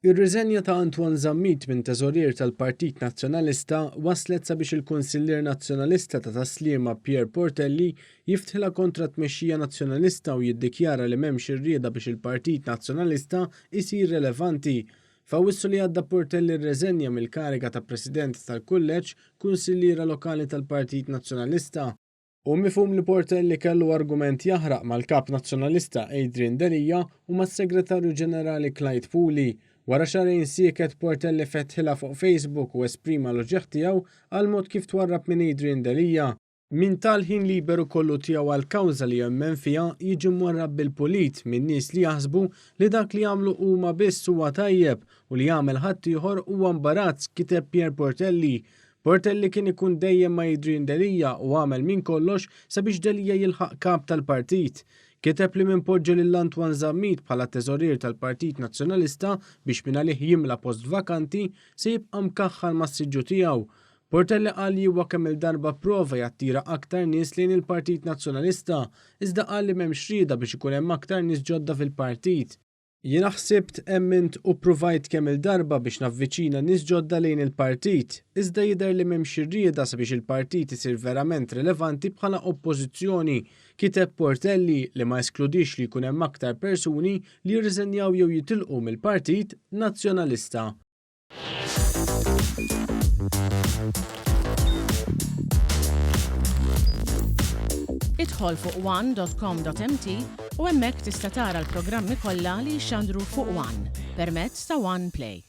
Ir-riżenja ta' Antoine Zammit minn Teżorier tal-Partit Nazzjonalista wasslet sabiex il-Kunsillier Nazzjonalista ta' Tas-Sliema Pierre Portelli jiftħilha kontra t-tmexxija Nazzjonalista u jiddikjara li m'hemmx ir-rieda biex il-Partit Nazzjonalista jsir relevanti. F'Awwissu li għadda Portelli rreżenja mill-kariga ta' President tal-Kulleġġ Kunsilliera Lokali tal-Partit Nazzjonalista. Hu mifhum li Portelli kellu argument jaħraq mal-Kap Nazzjonalista Adrian Delia u mas-Segretarju Ġenerali Clyde Puli. Wara xahrejn sieket Portelli fetħilha fuq Facebook u esprima l-uġigħ tiegħu għall-mod kif twarrab minn Adrian Delia. Min ta l-ħin liberu kollu tiegħu għal kawża li jemmen fiha jiġi mwarrab bil-pulit minn nies li jaħsbu li dak li jagħmlu huma biss huwa tajjeb u li jagħmel ħaddieħor huwa mbarazz, kiteb Pierre Portelli. Portelli kien ikun dejjem ma' Adrian Delia u għamel minn kollox sabiex Delia jilħaq kap tal-partit. Kiteb li min poġġa lil Antoine Zammit bħala teżorier tal-Partit Nazzjonalista biex mingħalih jimla post vakanti se jibqa' mkaħħal mas-siġġu tiegħu. Portelli qal li huwa kemm-il darba pprova jattira aktar nies lejn il-Partit Nazzjonalista, iżda qal li m'hemmx rieda biex ikun hemm aktar nies ġodda fil-partit. Jiena ħsibt, emmint u ppruvajt kemm-il darba biex navviċina nies ġodda lejn il-partit, iżda jidher li m'hemmx ir-rieda sabiex il-partit isir verament rilevanti bħala oppożizzjoni, kiteb Portelli li ma eskludiex li jkun hemm aktar persuni li jirriżenjaw jew jitilqu mill-Partit Nazzjonalista. Idħol fuq one.com.mt u hemmhekk tista' tara l-programmi kollha li jixxandru fuq One permezz ta' One Play.